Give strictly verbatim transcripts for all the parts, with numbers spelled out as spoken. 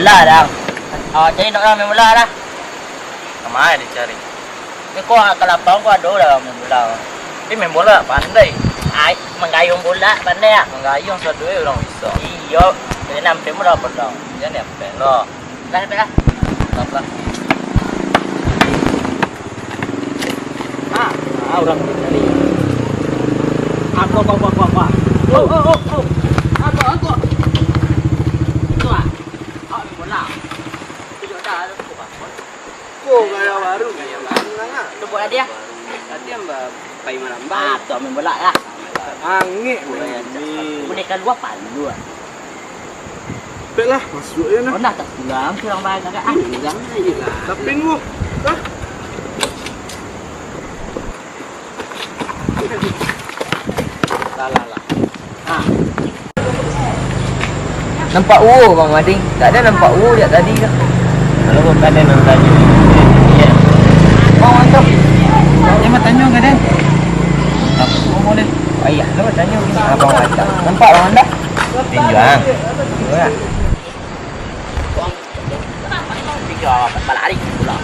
Lah, dah. Ah, cari nak main bola dah. Kama dicari? Ni ko ka lapang ko ado lah main bola. Tapi main bola pandai. Ai, manggayung bola pandai ah. Manggayung sadoe urang bisa. Iyo, kena nampek bola pandai. Jan nampek lo. Lah, nampek lah. Lah, lah. Ah, ah, urang cari. Apa, apa, apa, apa, apa? Oh, oh, oh, oh. Apa, apa? Itu ah. Ah, main bola. Itu dah ada. Ko gaya baru. Gaya baru. Cubo dia. Tadi hamba pai marambah. Ah, tu main bola lah. Angek bola ni. Boleh keluar palu ah. Pek lah, masuk je nah. Oh, nah, tak pulang, pulang barang agak ah. Pulang aja lah. Tapi nunggu. Hah? Lah, lah, lah. Ha. Nampak uwo, Bang Mading? Tak ada nampak uwo jak tadi tu. Kalau kau tak ada nampak uwo, ya. Bang, mantap. Dia mau tanya ke dia? Nampak uwo dia. Ayah, kau tanya gini, abang mantap. Nampak, Bang, anda? Tinjau, ah. Tinjau, ah. Tiga, balari pula.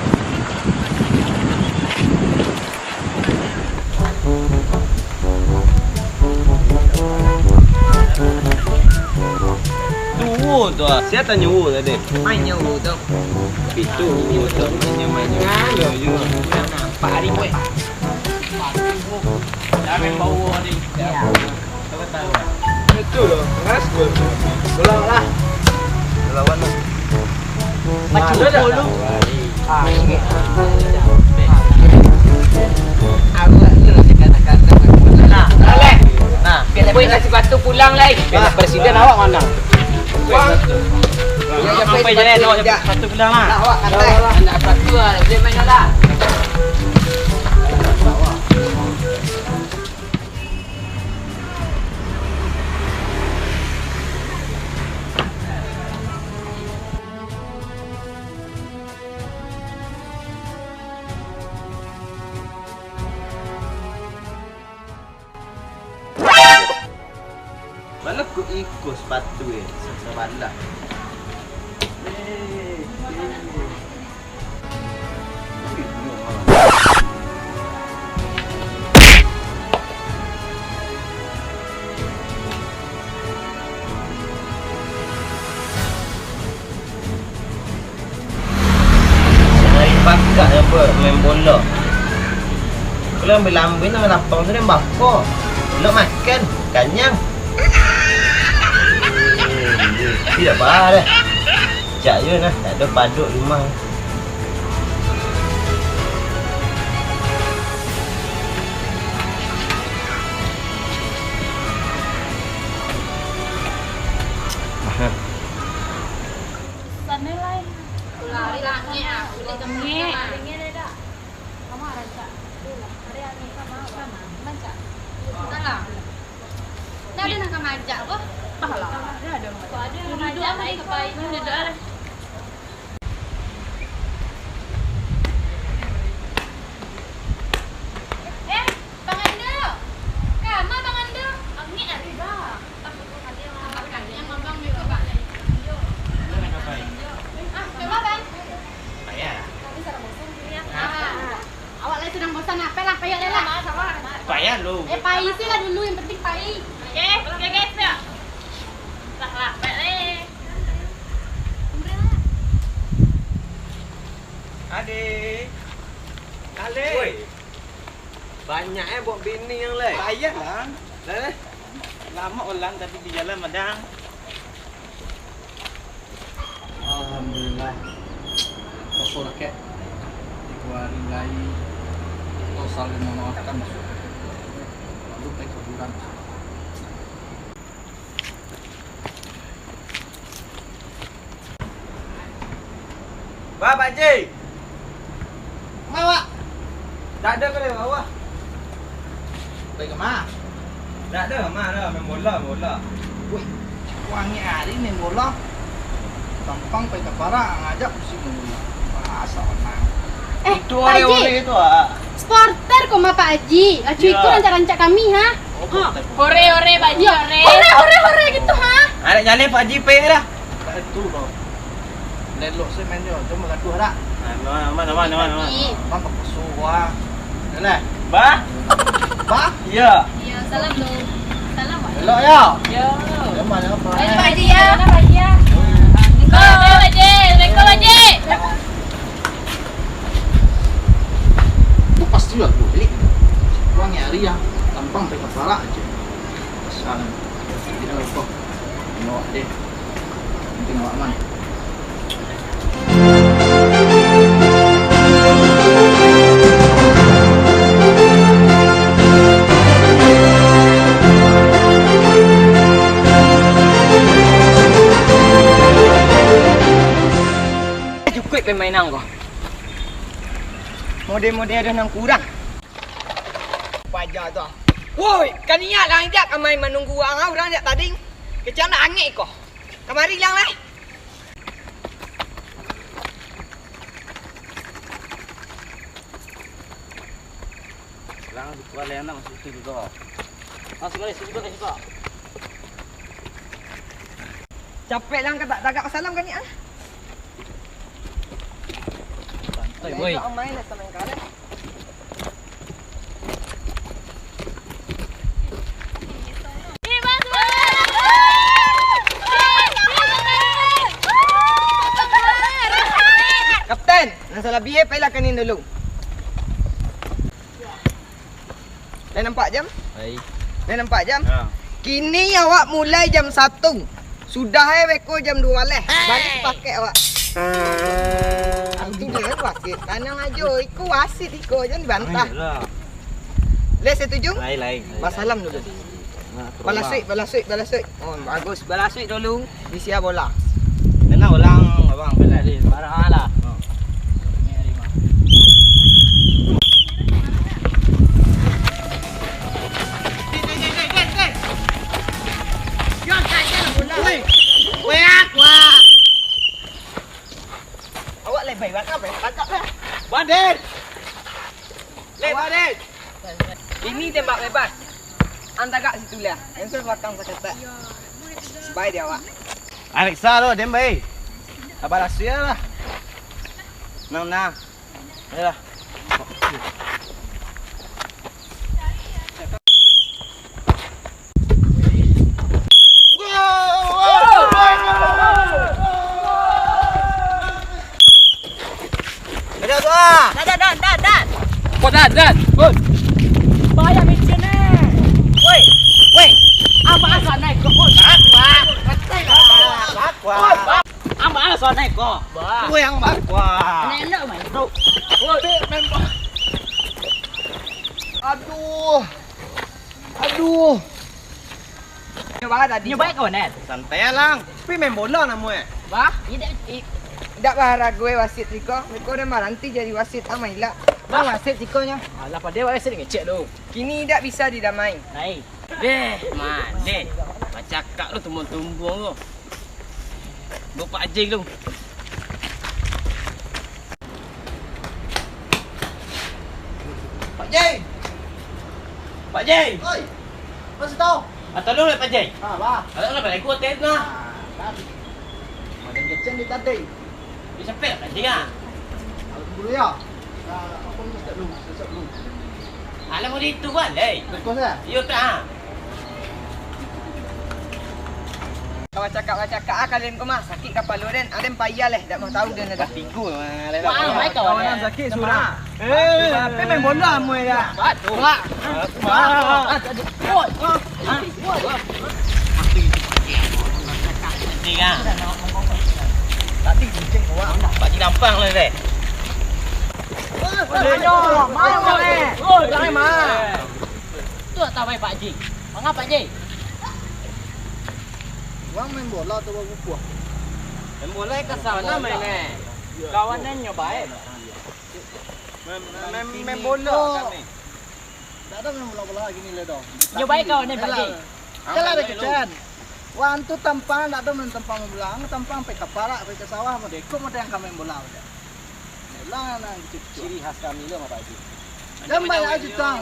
Duo tu ah. Sia tanyo uwo tadi? Mainyo uwo tu. Pitu uwo tu. Mainyo, mainyo. Nah, yo, yo. Nampak ari, weh. Jangan bawa ni. Ya. Itu loh, keras gue. Bola lah. Lawan lah. Macam tu dulu. Ah, ini. Nah, boleh kasih batu pulang lai. Presiden awak mana? Sampai jalan awak batu pulang lah. Awak kata. Anak batu lah, boleh main lah. Bala ko iko sepatu e, sasabalah. Sahari pakak apo main bola. Kalau ambil lambin dengan lapang tu, dia bako. Elok makan, kanyang. Tidak apa dah. Cak je nah, tak ada paduk rumah. Sana lain. Lari langit ah, kulit kami. Kamu rancak. Hari ini sama apa? Rancak. Salah. Ndak ado nan ka maajak ko. Entahlah. Ndak ado. Kok ado nan ka maajak, baik ka pai. Ndak ado lah. Eh, Bang Ando. Kama Bang Ando? Angin ari, Bang. Ah, coba, Bang. Payah. Kami sudah bosan, ya. Ah. Awak lai sadang bosan, apo lah, payah lai lah. Payah lu. Eh, pai isi lah dulu, yang penting pai. Oke, oke, guys, ya. Lah, lah, baik lai. Ade. Ade. Woi. Banyak eh buat bini yang lai. Payah lah. Lai, lai. Lamo ulang tadi di jalan, madang. Alhamdulillah. Kosong lah, Kek. Tigo hari lai. Kito saling memaafkan, maksud. Lalu pai kuburan. Wah, Pak Haji. Ma, Wak? Dak ado ka lewat, Wak. Pai ka ma? Dak ado ka ma doh, main bola, bola. Woi, wangik ari main bola. Tampang pai ka parak, ngajak pusing main bola. Masa onang. Eh, itu Pak Haji. Ore-ore itu, ah. Supporter ko ma, Pak Haji. Acu itu rancak-rancak kami, ha? Oh, supporter. Hore, hore, Pak Haji, hore. Hore, hore, hore gitu, ha? Arek jaleh Pak Haji, pai dah. Dak itu, bro. Elok se main yo, cuma gaduah dak? Aman, aman, aman, aman, aman. Bang, ka puso gua. Eleh. Bah? Bah? Iya. Iya, salam lu. Salam, Wak. Elok yo? Yo. Aman, aman. Baik, Pak Haji, ya. Salam, Pak Haji, ya. Assalamualaikum, Pak Haji. Assalamualaikum, Pak Haji. Tu pasti lah gua beli. Uang nyari ya, tampang pai ka parak aja. Pasal tidak lupa. Tengok deh. Tengok aman. Cukuik pemainan ko. Mode-mode ado nan kurang. Paja tu. Woi, ka niat lah indak ka main manunggu urang, urang jak tading. Kecek nak angek ko. Kamari lang lah. Lang di kuala anak masuk tu juga. Masuk balik situ, balik situ. Capek lang ka tak tagak salam ka niat ah. Santai, boy. Main lah, main karet. Kapten, nan salabiah pailah kanin dulu. Lai nampak jam? Lai. Lai nampak jam? Ha. Kini awak mulai jam satu. Sudah eh beko jam duo baleh. Baliak pakek awak. Itu dia kan wasit. Tanang ajo. Iko wasit iko, jan dibantah. Ayolah. Lai setuju? Lai, lai. Basalam dulu. Nah, terus. Balasuik, balasuik, balasuik. Oh, bagus. Balasuik dulu. Bisi bola. Tenang, ulang, abang, bela. Jadi, marah lah. Oh. Weh, weh, weh. Awak lebai banget, apa ya? Tangkap lah. Bandir! Lebai, Bandir! Ini tembak bebas. Antagak situ lah. Yang tu belakang saketek. Baik dia, awak. Areksa lo, den bae. Abah Rasul lah. Nang nah. Ayolah. Ada tu ah. Dah, dah, dah, dah, dah. Kau dah, dah. Hoi. Bahaya micin eh. Woi, woi. Apa asal naik kau, hoi? Apa? Apa? Apa? Apa asal naik kau? Bah. Woi, yang bah. Wah. Nendok main, bro. Woi, memang. Aduh. Aduh. Nyo ba tadi. Nyo baik kawan, eh? Santai lang. Tapi main bola namo eh. Bah, indak, i-, indak bah ragu eh wasit siko. Miko dah maranti jadi wasit ah, mailak. Bah, wasit sikonyo. Alah, padahal wasit ngecek tu. Kini indak bisa didamai. Lai. Deh, mah, deh. Bacakak lu tumbuang-tumbuang tu. Bapak Jeng tu. Pak Jeng! Pak Jeng! Oi! Masih tahu? Ah, tolong lah, Pak Jeng. Ah, bah. Kalau nak balik kuat, nah. Ah, kan. Makan kecil ni tadi. Di sampai lah, Pak Jeng, ah. Aku dulu ya. Ah, aku ni start dulu, start dulu. Alah, mau di itu kan, eh. Terus ya? Iyo, tak, ah. Kau bacakak-bacakak ah kalian ko mah, sakik kapalo den. Aden payah leh, dak mau tahu den dah. Tigo mah. Wah, mai kawan. Kawan sakik surang. Eh, tapi main bola amuai dah. Batua. Wah. Ni kan. Tadi kucing kau. Bagi gampang lah deh. Ayo, mau eh. Oi, jangan mah. Tu tak tahu Pak Ji. Manga Pak Ji? Urang main bola atau babubuah? Main bola ka sana main eh. Kawan nyo baik. Main, main, main bola kami. Dak ado main bola-bola gini le doh. Nyo baik kawan ni Pak Ji. Kalau ada kecen. Wah, antu tampang dak ado main tampang bola. Tampang pai ka parak, pai ka sawah, modeko model yang ka main bola. Lah, nah, gitu-gitu. Ciri khas kami lo, Pak Haji. Jan banyak aja, Tang.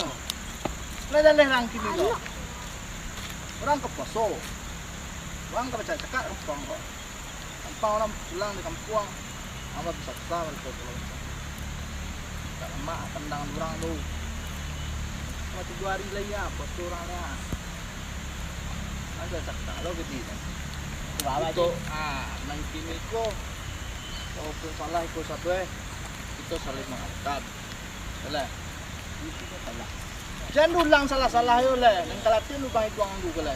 Lah, jaleh rang kini lo. Urang ka puaso. Urang ka bacakak-cakak, urang ko. Urang pulang di kampuang, apo bisa-bisa mereka tu. Tak lama tandang urang tu. Cuma tigo hari lai ya, puaso urang ni ya. Asa cakak lo gede kan. Bawa Kito, je. Ah, main kini ko. Walaupun salah iko satu eh, kito saling maafkan. Salah. Itu salah. Jan ulang salah-salah yo leh. Nang kalatian lubang itu anggu ko leh.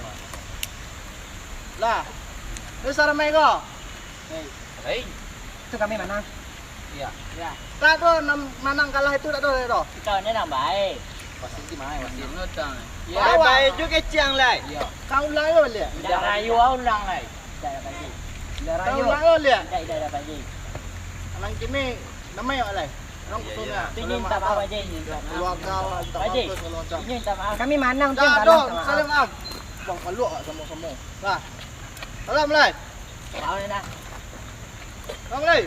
Lah. Wis ramai ko. Hei. Hei. Itu kami manang. Iya. Ya. Tak do, nam-, manang kalah itu tak do, tak do. Kita ni nang baik. Wasit di mana, wasit? Nang utang. Ya, baik juga ciang lai. Iya. Kau ulang yo leh. Tidak rayu ulang lai. Tidak ada pagi. Tidak Kau rayu. Ulang yo leh. Tidak, tidak ada pagi. Nang kini nama yo leh. Nang Iya, kosongnya. Ini minta maaf aja ini. Keluarga, minta maaf Haji, terus kalau macam. Ini minta maaf. Kami manang tu. Dah, kalah dah, sama salam, Am. Bang, malu ah sama-sama. Nah. Salam, Lai. Salam, Lai. Salam, Lai.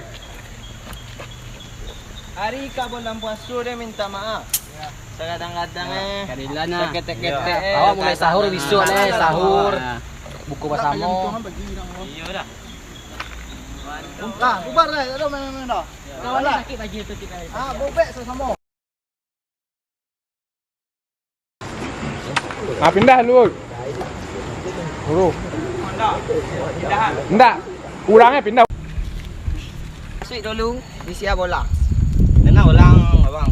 Hari ka bulan puaso dia minta maaf. Kadang-kadang eh. Kadilan nah. Saketek-ketek eh. Awak mulai sahur besok eh, sahur. Buka basamo. Iyo dah. Nah, bubar lah, tak ada main-main dah. Kawan sakit baju tu kita. Ah, bobek sama-sama. Ah, pindah dulu. Dulu. Ndak. Urangnya pindah. Masuk dulu, isi bola. Kena ulang, abang.